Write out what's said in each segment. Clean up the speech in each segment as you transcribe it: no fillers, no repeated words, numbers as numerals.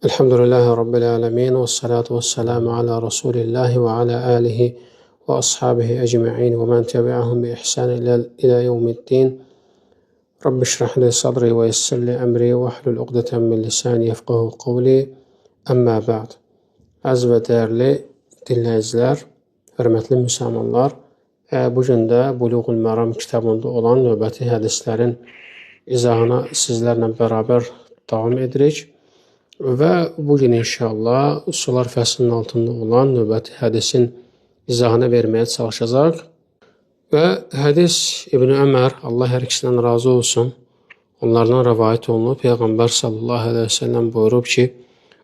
Elhamdülillahi Rabbil alemin və salatu və selamu ala Rasulillahi və ala alihi və ashabihi ecma'in və mən təbiəhum bi ihsan ilə yevmiddin. Rabbi şrah li sadri və yessir li əmri və ahlul uqdətən min lisani yefqahu qavli. Əmmə bə'd. Əziz və dəyərli dinləyicilər, hörmətli müsəlmanlar, bu gün də Buluğul Məram kitabında olan növbəti hədislərin izahına sizlərlə bərabər davam edirik. Və bu gün inşallah sular fəslinin altında olan növbəti hədisin izahını verməyə çalışacaq. Və hədis İbn Ömər, Allah hər ikisindən razı olsun, onlardan rəvayət olunub. Peyğəmbər sallallahu əleyhi və səlləm buyurub ki: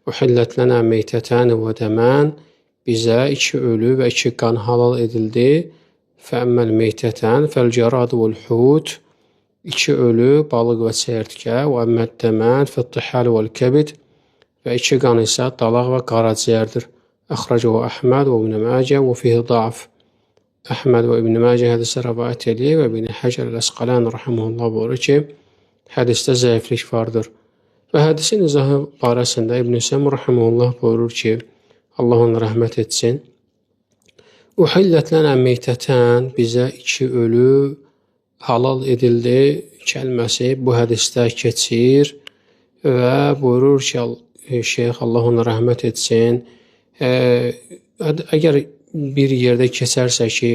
"Uhillet lana meytətən və dəmən" bizə iki ölü və iki qan halal edildi. Fəəmməl meytətən fəl-cərad vəl-hut iki ölü, balıq və çəyirtkə, və əmməd dəmən fəttihal vəl-kəbid və iki qan isə dalaq və qaraciyərdir. Əxracahu Əhməd və İbn Məcə və fihi da'f. Əhməd və İbn Məcə hədisə rəvayət eləyir və İbn Həcər əl-Əsqalani rahimehullah buyurur ki, hədisdə zəiflik vardır. Və hədisin izahı barəsində İbn Hüseym rahimehullah buyurur ki, Allah ona rəhmət etsin. Uhillət lənə meytətən bizə iki ölü halal edildi kəlməsi bu hədisdə keçir və buyurur ki, şeyx Allah ona rəhmət etsin. Əgər bir yerdə keçərsə ki,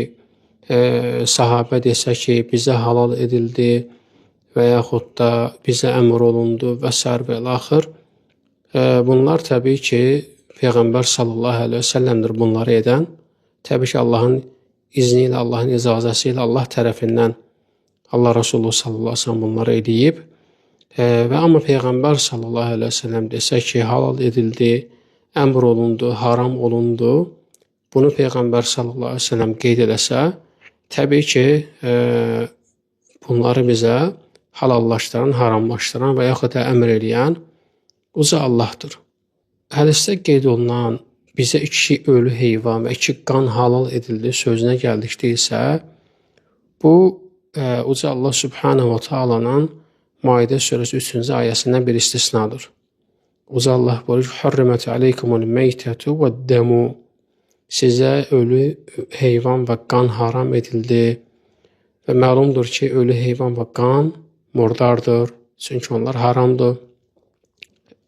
sahabə desə ki, bizə halal edildi və yaxud da bizə əmr olundu və sair və ilaxır, bunlar təbii ki, Peyğəmbər sallallahu əleyhi və səlləmdir bunları edən. Təbii ki, Allahın izni ilə, Allahın icazəsi ilə, Allah tərəfindən Allah Resulü sallallahu əleyhi və səlləm bunları edib. Və amma Peyğəmbər sallallahu əleyhi və səlləm desə ki, halal edildi, əmr olundu, haram olundu, bunu Peyğəmbər sallallahu əleyhi və səlləm qeyd eləsə, təbii ki, bunları bizə halallaşdıran, haramlaşdıran və yaxud da əmr eləyən uca Allahdır. Hədisdə qeyd olunan bizə iki ölü heyvan və iki qan halal edildi sözünə gəldikdə isə bu uca Allah Subhanahu və Taala'nın Maidə surəsi 3-cü ayəsindən bir istisnadır. Uca Allah buyurur: "Hurrimet aleykumul meytetu ve'd-demu." Sizə ölü heyvan və qan haram edildi. Və məlumdur ki, ölü heyvan və qan murdardır, çünki onlar haramdır.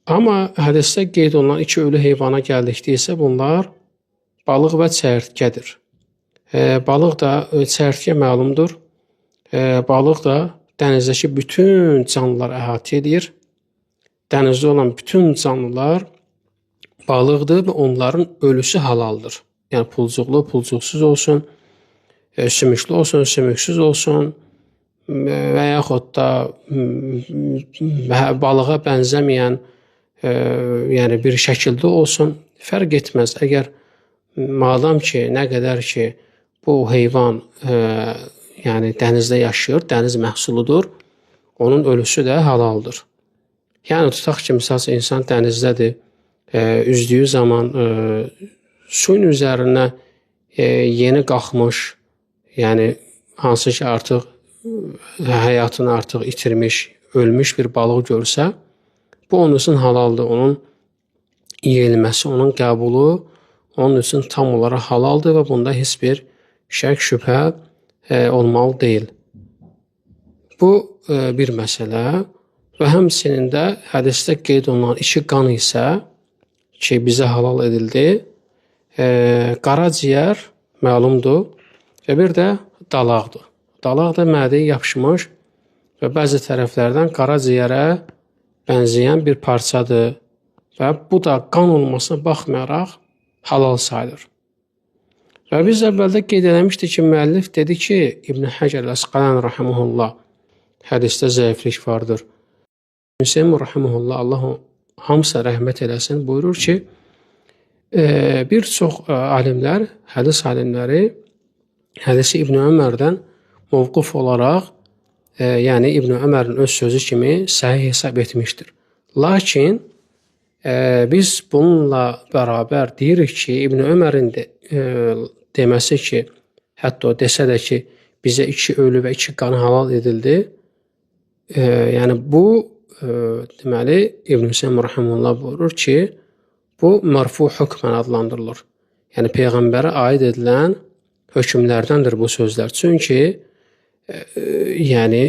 Amma hədisdə qeyd olunan iki ölü heyvana gəldikdə isə bunlar balıq və çəyirtkədir. Balıq da, çəyirtkə məlumdur. Balıq da dənizdəki bütün canlılar əhatə edir. Dənizdə olan bütün canlılar balıqdır və onların ölüsü halaldır. Yəni pulcuqlu, pulcuqsuz olsun, sümüklü olsun, sümüksüz olsun və yaxud da balığa bənzəməyən, yəni bir şəkildə olsun, fərq etməz. Əgər madam ki, nə qədər ki bu heyvan yəni dənizdə yaşayır, dəniz məhsuludur, onun ölüsü də halaldır. Yəni tutaq ki, misal insan dənizdədir, üzdüyü zaman suyun üzərinə yeni qalxmış, yəni hansı ki artıq həyatını artıq itirmiş, ölmüş bir balıq görsə, bu onun üçün halaldır, onun yeyilməsi, onun qəbulu onun üçün tam olaraq halaldır və bunda heç bir şək, şübhə olmalı deyil. Bu bir məsələ və həmçinin də hədisdə qeyd olunan iki qan isə ki, bizə halal edildi, qaraciyər məlumdur və bir də dalaqdır. Dalaq da mədəyə yapışmış və bəzi tərəflərdən qaraciyərə bənzəyən bir parçadır və bu da qan olmasına baxmayaraq halal sayılır. Və biz əvvəldə qeyd eləmişdik ki, müəllif dedi ki, İbn Həcər əl-Əsqalani rahimehullah hədisdə zəiflik vardır. Hüseyn rahimehullah, Allah hamısına rəhmət eləsin, buyurur ki, bir çox alimlər, hədis alimləri hədisi İbn Ömərdən mövquf olaraq, yəni İbn Ömərin öz sözü kimi səhih hesab etmişdir. Lakin biz bununla bərabər deyirik ki, İbn Ömərin deməsi ki, hətta o desə də ki, bizə iki ölü və iki qan halal edildi, yəni bu deməli İbn Hüseyn rahimehullah buyurur ki, bu mərfu hökmən adlandırılır. Yəni peyğəmbərə aid edilən hökmlərdəndir bu sözlər. Çünki yəni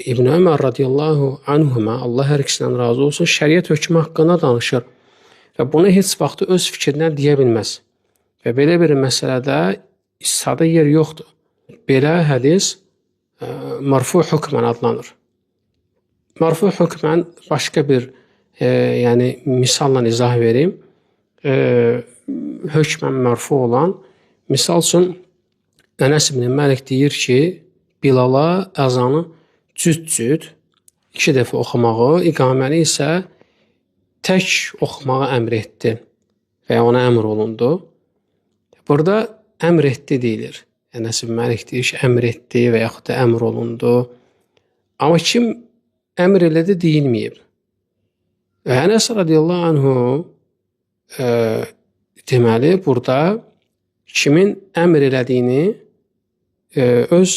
İbn Ömər radiyallahu anhuma, Allah hər ikisindən razı olsun, şəriət hökmü haqqında danışır və bunu heç vaxt öz fikrindən deyə bilməz. Və belə bir məsələdə istisada yer yoxdur. Belə hədis mərfu hökmən adlanır. Mərfu hökmən başqa bir yəni misalla izah verim. Hökmən mərfu olan, misal üçün Ənəs ibn Məlik deyir ki, Bilala əzanı cüt-cüt iki dəfə oxumağı, iqaməni isə tək oxumağı əmr etdi və ya ona əmr olundu. Burada əmr etdi deyilir. Ənəs ibn Məlik deyir ki, əmr etdi və yaxud da əmr olundu. Amma kim əmr elədi deyilməyib. Və Ənəs radiyallahu anhu deməli burada kimin əmr elədiyini öz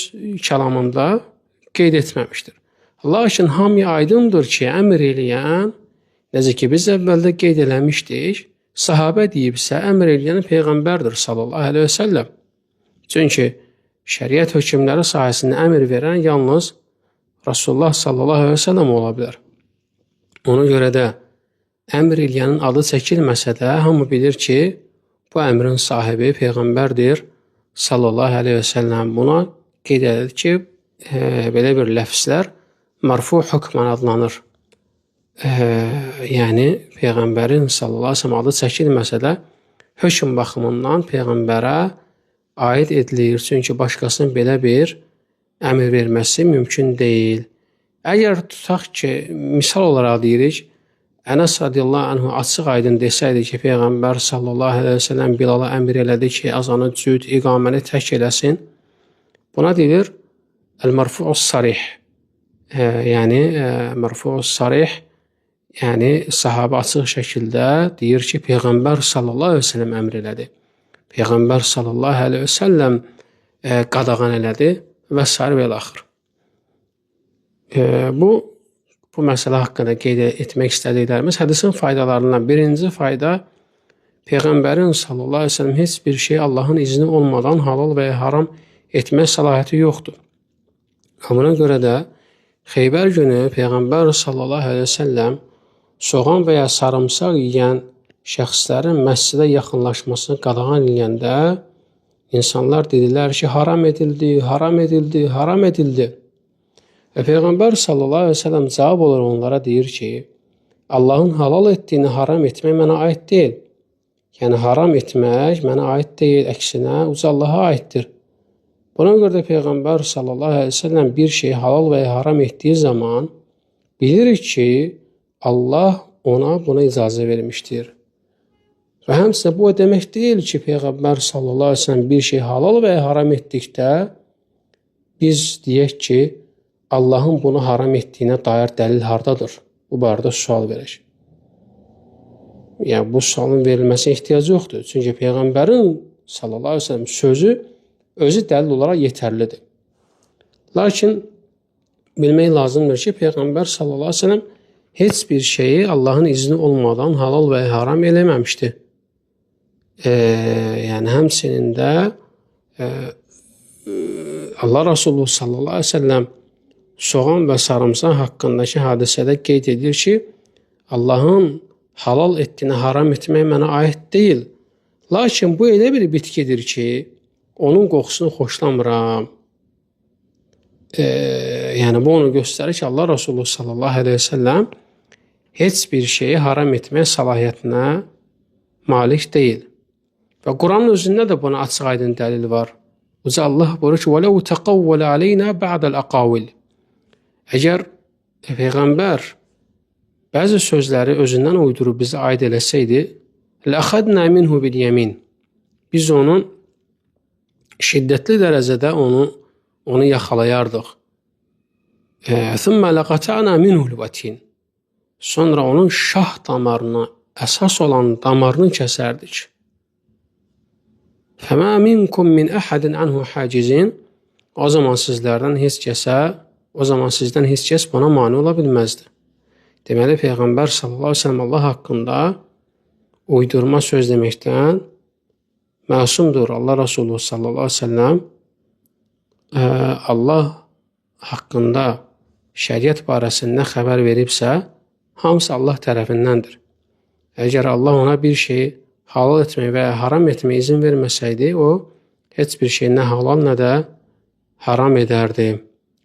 kəlamında qeyd etməmişdir. Lakin hamıya aydındır ki, əmr eləyən, necə ki biz əvvəldə qeyd eləmişdik, sahabə deyibsə, əmr eləyən Peyğəmbərdir sallallahu əleyhi və səlləm. Çünki şəriət hökmləri sahəsində əmr verən yalnız Rasulullah sallallahu əleyhi və səlləm ola bilər. Ona görə də əmr eləyənin adı çəkilməsə də hamı bilir ki, bu əmrin sahibi Peyğəmbərdir sallallahu əleyhi və səlləm. Buna qeyd edilir ki, belə bir ləfslər mərfu hökmən adlanır. Yəni Peyğəmbərin sallallahu əleyhi və səlləm adı çəkilməsə də hökm baxımından Peyğəmbərə aid edilir. Çünki başqasının belə bir əmr verməsi mümkün deyil. Əgər tutaq ki, misal olaraq deyirik, Ənəs radiyallahu anhu açıq aydın desəydi ki, Peyğəmbər sallallahu əleyhi və səlləm Bilala əmr elədi ki, azanı cüt, iqaməni tək eləsin. Buna deyilir əl-mərfu'us sarih. Yəni mərfu'us sarih, yəni sahabə açıq şəkildə deyir ki, Peyğəmbər sallallahu əleyhi və səlləm əmr elədi. Peyğəmbər sallallahu əleyhi və səlləm qadağan elədi və sair və ilaxır. Bu məsələ haqqında qeyd etmək istədiklərimiz hədisin faydalarından birinci fayda, Peyğəmbərin sallallahu əleyhi və səlləm heç bir şey Allahın izni olmadan halal və ya haram etmək səlahiyyəti yoxdur. Buna görə də Xeybər günü Peyğəmbər sallallahu əleyhi və səlləm soğan və ya sarımsaq yeyən şəxslərin məscidə yaxınlaşmasını qadağan eləyəndə insanlar dedilər ki, haram edildi, haram edildi, haram edildi. Və Peyğəmbər sallallahu əleyhi və səlləm cavab olaraq onlara deyir ki, Allahın halal etdiyini haram etmək mənə aid deyil. Yəni haram etmək mənə aid deyil, əksinə uca Allaha aiddir. Buna görə də Peyğəmbər sallallahu əleyhi və səlləm bir şeyi halal və ya haram etdiyi zaman bilirik ki, Allah ona buna icazə vermişdir. Və həmçinin bu o demək deyil ki, Peyğəmbər sallallahu əleyhi və səlləm bir şeyi halal və ya haram etdikdə biz deyək ki, Allahın bunu haram etdiyinə dair dəlil hardadır? Bu barədə sual verək. Yəni bu sualın verilməsinə ehtiyac yoxdur. Çünki Peyğəmbərin sallallahu əleyhi və səlləm sözü özü dəlil olaraq yetərlidir. Lakin bilmək lazımdır ki, Peyğəmbər sallallahu əleyhi və səlləm heç bir şeyi Allahın izni olmadan halal və haram eləməmişdi. Yəni həmçinin də Allah Resulü sallallahu əleyhi və səlləm soğan və sarımsaq haqqındakı hadisədə qeyd edir ki, Allahın halal etdiyini haram etmək mənə aid deyil. Lakin bu elə bir bitkidir ki, onun qoxusunu xoşlamıram. Yəni bu onu göstərir ki, Allah Resulü sallallahu əleyhi və səlləm heç bir şeyi haram etmək səlahiyyətinə malik deyil. Və Quranın özündə də buna açıq aydın dəlil var. Uca Allah buyurur ki, وَلَوْ تَقَوَّلَ عَلَيْنَا بَعْدَ الْأَقَاوِلِ. Əgər Peyğəmbər bəzi sözləri özündən uydurub bizə aid eləsəydi, لَأَخَذْنَا مِنْهُ بِالْيَمِينِ. Biz onun şiddətli dərəcədə onu yaxalayardıq. ثُمَّ لَقَطَعْنَا مِنْهُ الْوَتِينَ. Sonra onun şah damarına, əsas olan damarını kəsərdik. فَمَا مِنْكُمْ مِنْ أَحَدٍ عَنْهُ حَاجِزِينَ. O zaman sizlərdən heç kəsə, o zaman sizdən heç kəs buna mane ola bilməzdi. Deməli, Peyğəmbər sallallahu əleyhi və səlləm Allah haqqında uydurma söz deməkdən məsumdur. Allah Resulü sallallahu əleyhi və səlləm Allah haqqında şəriət barəsində xəbər veribsə, hamısı Allah tərəfindəndir. Əgər Allah ona bir şeyi halal etmək və ya haram etməyə izin verməsəydi, o heç bir şey nə halal, nə də haram edərdi.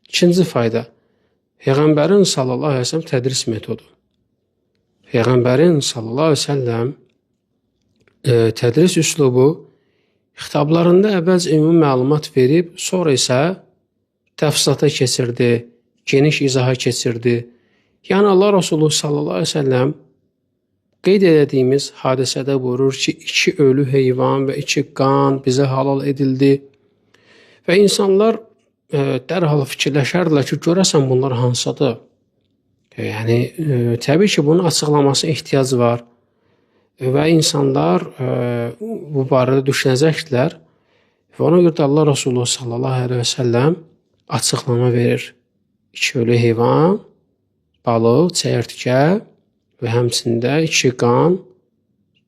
İkinci fayda, Peyğəmbərin sallallahu əleyhi və səlləm tədris metodu. Peyğəmbərin sallallahu əleyhi və səlləm tədris üslubu xitablarında əvvəlcə ümumi məlumat verib, sonra isə təfsilata keçirdi, geniş izaha keçirdi. Yəni Allah Resulü sallallahu əleyhi və səlləm qeyd elədiyimiz hadisədə buyurur ki, 2 ölü heyvan və 2 qan bizə halal edildi. Və insanlar dərhal fikirləşərdilər ki, görəsən bunlar hansıdır? Yəni, təbii ki, bunun açıqlamasına ehtiyac var və insanlar bu barədə düşünəcəkdilər və ona görə də Allah Resulü sallallahu əleyhi və səlləm açıqlama verir. 2 ölü heyvan, balıq, çəyirtkə və həmçində 2 qan,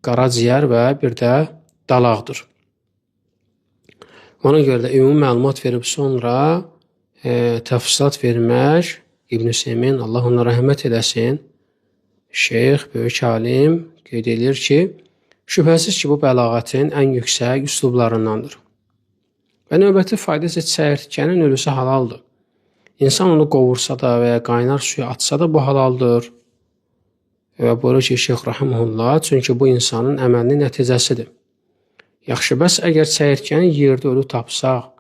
qaraciyər və bir də dalaqdır. Ona görə də ümumi məlumat verib sonra təfsilat vermək, İbn Hüseymin, Allah ona rəhmət eləsin, şeyx, böyük alim qeyd edir ki, şübhəsiz ki, bu bəlağətin ən yüksək üslublarındandır. Və növbəti fayda isə çəyirtkənin ölüsü halaldır. İnsan onu qovursa da və ya qaynar suya atsa da bu halaldır. Və buyurur ki, Şeyx rahimehullah, çünki bu insanın əməlinin nəticəsidir. Yaxşı, bəs əgər çəyirtkəni yerdə ölü tapsaq,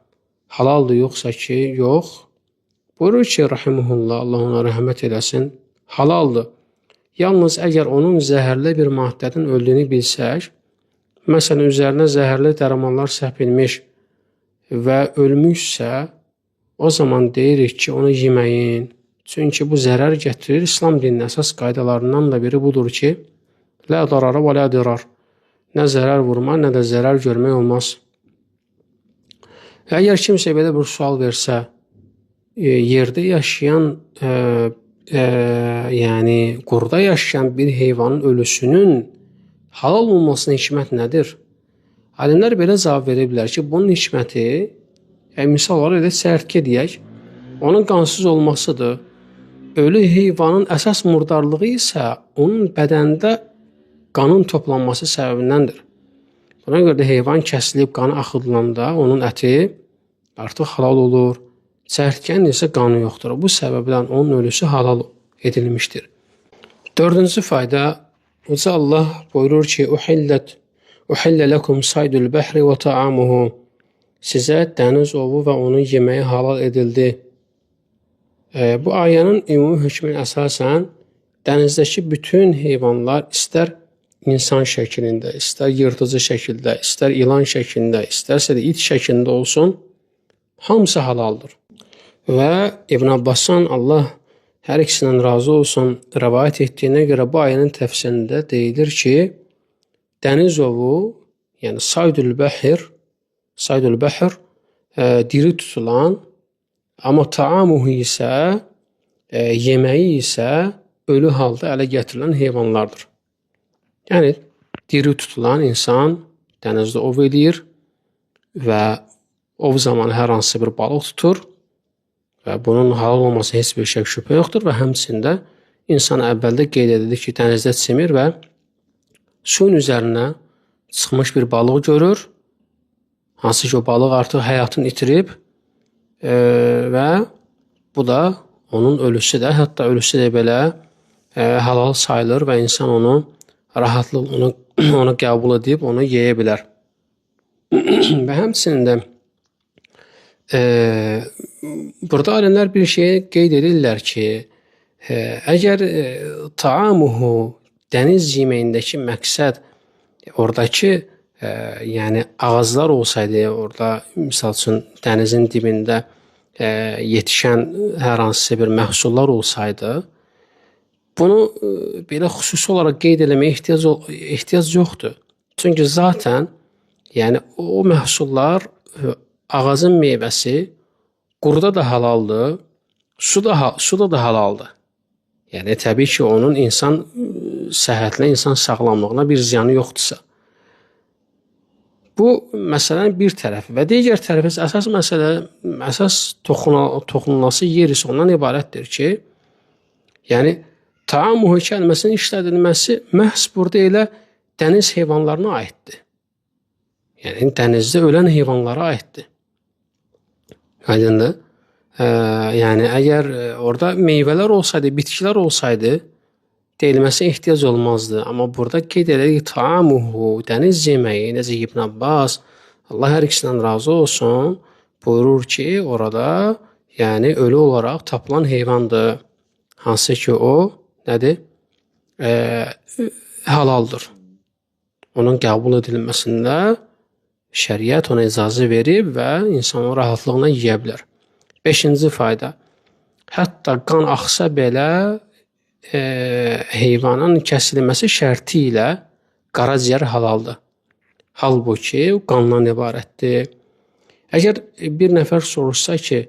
halaldır yoxsa ki, yox? Buyurur ki, rahimehullah, Allah ona rəhmət eləsin, halaldır. Yalnız əgər onun zəhərli bir maddədən öldüyünü bilsək, məsələn, üzərinə zəhərli dərmanlar səpilmiş və ölmüşsə, o zaman deyirik ki, onu yeməyin. Çünki bu zərər gətirir. İslam dininin əsas qaydalarından da biri budur ki, lə darara və lə dirar. Nə zərər vurma, nə də zərər görmək olmaz. Və əgər kimsə belə bir sual versə, yerdə yaşayan, yəni quruda yaşayan bir heyvanın ölüsünün halal olmasının hikmət nədir? Alimlər belə cavab veriblər ki, bunun hikməti, misal olaraq elə çəyirtkə deyək, onun qansız olmasıdır. Ölü heyvanın əsas murdarlığı isə onun bədəndə qanın toplanması səbəbindəndir. Buna görə də heyvan kəsilib qanı axıdılanda onun əti artıq halal olur. Çəyirtkənin isə qanı yoxdur. Bu səbəbdən onun ölüsü halal edilmişdir. Dördüncü fayda, Uca Allah buyurur ki, Uhillə ləkum saydul bəhri və ta'amuhu. Sizə dəniz ovu və onun yeməyi halal edildi. Bu ayənin ümumi hökmünə əsasən dənizdəki bütün heyvanlar istər insan şəklində, istər yırtıcı şəkildə, istər ilan şəklində, istərsə də it şəklində olsun, hamısı halaldır. Və İbn Abbasdan Allah hər ikisindən razı olsun rəvayət etdiyinə görə bu ayənin təfsirində deyilir ki, dəniz ovu, yəni saydül bəhr diri tutulan, amma taamuhu isə, yeməyi isə ölü halda ələ gətirilən heyvanlardır. Yəni, diri tutulan insan dənizdə ov eləyir və ov zamanı hər hansı bir balıq tutur və bunun halal olması heç bir şək şübhə yoxdur və həmçində insan əvvəldə qeyd edildi ki, dənizdə çimir və suyun üzərinə çıxmış bir balıq görür, hansı ki o balıq artıq həyatını itirib və bu da onun ölüsü də, hətta ölüsü də belə halal sayılır və insan onu rahatlıqla onu qəbul edib, onu yeyə bilər. Və həmçinin də burada alimlər bir şeyi qeyd edirlər ki, əgər taamuhu dəniz yeməyindəki məqsəd oradakı yəni ağaclar olsaydı, orada misal üçün dənizin dibində yetişən hər hansı bir məhsullar olsaydı, bunu belə xüsusi olaraq qeyd eləməyə ehtiyac yoxdur. Çünki zaten yəni o məhsullar, ağacın meyvəsi quruda da halaldır, suda da halaldır. Yəni təbii ki, onun insan səhhətinə, insan sağlamlığına bir ziyanı yoxdursa. Bu məsələnin bir tərəfi və digər tərəfi əsas məsələ, əsas toxunulası yer isə ondan ibarətdir ki, yəni taamuhu kəlməsinin işlədilməsi məhz burada elə dəniz heyvanlarına aiddir. Yəni dənizdə ölən heyvanlara aiddir. Aydındır? Yəni əgər orada meyvələr olsaydı, bitkilər olsaydı, deyilməsinə ehtiyac olmazdı. Amma burada qeyd edilir ki, taamuhu, dəniz yeməyi, necə İbn Abbas, Allah hər ikisindən razı olsun, buyurur ki, orada yəni ölü olaraq tapılan heyvandır. Hansı ki o nədir? Halaldır. Onun qəbul edilməsində şəriət ona icazə verib və insan onu rahatlıqla yeyə bilər. Beşinci fayda. Hətta qan axsa belə heyvanın kəsilməsi şərti ilə qaraciyər halaldır. Halbuki qandan ibarətdir. Əgər bir nəfər soruşsa ki,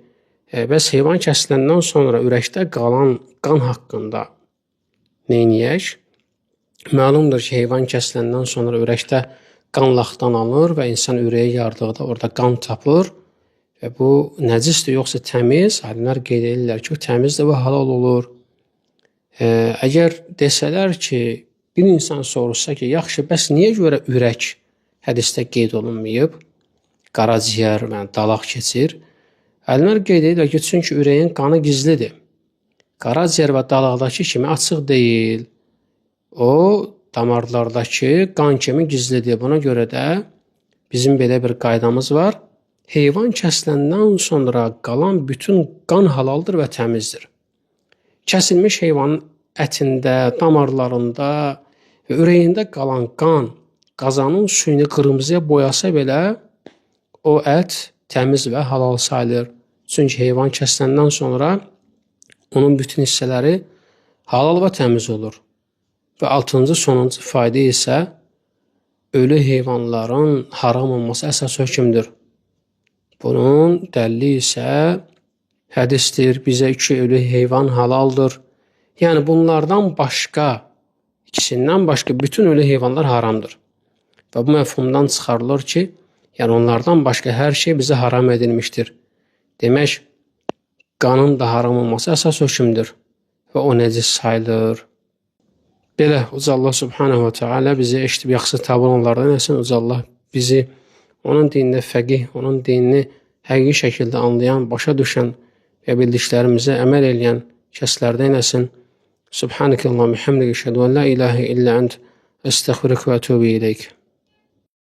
bəs heyvan kəsiləndən sonra ürəkdə qalan qan haqqında neyniyək? Məlumdur ki, heyvan kəsiləndən sonra ürəkdə qan laxtan alınır və insan ürəyə yardıqda orada qan tapır. Və bu nəcisdir yoxsa təmiz? Alimlər qeyd edirlər ki, o təmizdir və halal olur. Əgər desələr ki, bir insan soruşsa ki, yaxşı, bəs niyə görə ürək hədisdə qeyd olunmayıb? Qaraciyər, yəni dalaq keçir. Alimlər qeyd edirlər ki, çünki ürəyin qanı gizlidir. Qaraciyər və dalaqdakı kimi açıq deyil. O, damarlardakı qan kimi gizlidir. Buna görə də bizim belə bir qaydamız var. Heyvan kəsiləndən sonra qalan bütün qan halaldır və təmizdir. Kəsilmiş heyvanın ətində, damarlarında və ürəyində qalan qan qazanın suyunu qırmızıya boyasa belə o ət təmiz və halal sayılır. Çünki heyvan kəsiləndən sonra onun bütün hissələri halal və təmiz olur. Və altıncı, sonuncu fayda isə ölü heyvanların haram olması əsas hökmdür. Bunun dəlili isə hədisdir. Bizə iki ölü heyvan halaldır. Yəni bunlardan başqa, ikisindən başqa bütün ölü heyvanlar haramdır. Və bu məfhumdan çıxarılır ki, yəni onlardan başqa hər şey bizə haram edilmişdir. Demək, qanın da haram olması əsas hökmdür və o nəcis sayılır. Belə, Uca Allah Subhanahu ve Teala bizi eşidib yaxşı tabi olanlardan etsin. Uca Allah bizi onun dinində fəqih, onun dinini həqiqi şəkildə anlayan, başa düşən və bildiklərimizə əməl eləyən kəslərdən eləsin. Subhanəkallahumma bihamdike, eşhedü en la ilahe illa ent, estəğfiruke və etûbü ileyk.